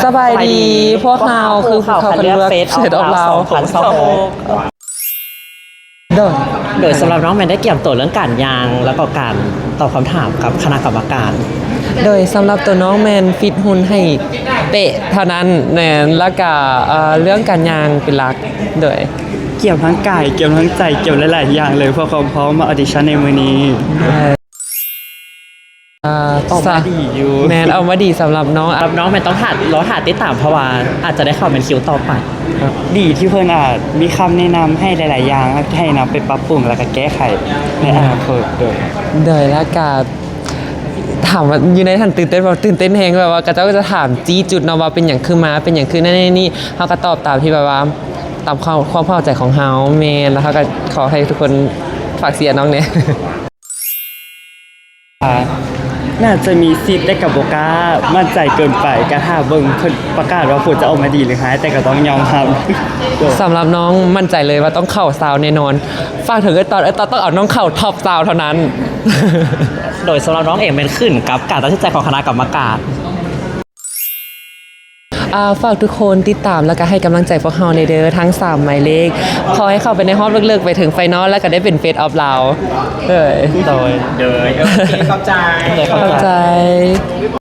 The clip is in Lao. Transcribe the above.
ສະບາຍດີ ພວກເຮົາຄືຜູ້ເຂົ້າຄັດເລືອກ Fate of Love ສອງພັນຊາວຫົກ ໂດຍ ໂດຍສຳລັບນ້ອງແມ່ນໄດ້ກຽມໂຕເລື່ອງການຍ່າງ ແລ້ວກໍການຕອບຄຳຖາມກັບຄະນະກຳມະການ. ໂດຍສຳລັບໂຕນ້ອງແມ່ນຟິດຫຸ່ນໃຫ້ເປະເທົ່ານັ້ນ ແມ່ນ ແລ້ວກະ ເອີ ເລື່ອງການຍ່າງເປັນຫຼັກ. ໂດຍ ກຽມທັງກາຍ ກຽມທັງໃຈ ກຽມຫຼາຍໆຢ່າງເລີຍ ເພື່ອຄວາມພ້ອມມາ audition ໃນມື້ນີ້. ເອີ ອອກມາດີຢູ່ ແມ່ນ ອອກມາດີສຳລັບນ້ອງ. ສຳລັບນ້ອງແມ່ນຕ້ອງຖ້າ ລໍຖ້າຕິດຕາມ ເພາະວ່າອາດຈະໄດ້ເຂົ້າແມ່ນຄິວຕໍ່ໄປ. ດີທີ່ເພິ່ນ ອາ ມີຄຳແນະນຳໃຫ້ຫຼາຍໆຢ່າງ ໃຫ້ນຳໄປປັບປຸງ ແລ້ວກະແກ້ໄຂໃນອະນາຄົດ. ໂດຍ ໂດຍ ແລ້ວກະ ຖາມວ່າຢູ່ໃນຫັ້ນຕື່ນເຕັ້ນບໍ່? ຕື່ນເຕັ້ນແຮງ ແບບວ່າເຂົາເຈົ້າກໍຈະຖາມຊີ້ຈຸດເນາະ ວ່າເປັນຫຍັງຄືມາ ເປັນຫຍັງຄືນັ້ນນີ້ ເຮົາກໍຕອບຕາມທີ່ແບບວ່າ ຕາມຄວາມ ຄວາມເຂົ້າໃຈຂອງເຮົາ. ແມ່ນ ແລ້ວເຮົາກໍຂໍໃຫ້ທຸກຄົນຝາກເຊຍນ້ອງແດ່. ອາ ໜ້າຈະມີສິດ ແຕ່ກໍບໍ່ກ້າໝັ້ນໃຈເກີນໄປ ກໍຖ້າເບິ່ງເພິ່ນປະກາດວ່າຜົນຈະອອກມາດີຫຼືຮ້າຍ ແຕ່ກໍຕ້ອງຍອມຮັບ. ສຳລັບນ້ອງໝັ້ນໃຈເລີຍວ່າຕ້ອງເຂົ້າຊາວແນ່ນອນ. ຝາກເຖິງເອື້ອຍຕອນ ເອື້ອຍຕອນຕ້ອງເອົານ້ອງເຂົ້າທັອບຊາວເທົ່ານັ້ນ. ໂດຍສຳລັບນ້ອງເອງແມ່ນຂຶ້ນກັບການຕັດສິນໃຈຂອງຄະນະກຳມະການ. ອາ ຝາກທຸກຄົນຕິດຕາມ ແລ້ວກໍໃຫ້ກຳລັງໃຈພວກເຮົາແດ່ເດີ ທັງສາມໝາຍເລກ. ຂໍໃຫ້ເຂົ້າໄປໃນຮອບເລິກໆ ໄປເຖິງໄຟນອລ ແລ້ວກໍໄດ້ເປັນ Fate of Love. ໂດຍ ໂດຍ ໂດຍ ໂອເຄ ຂອບໃຈ ຂອບໃຈ.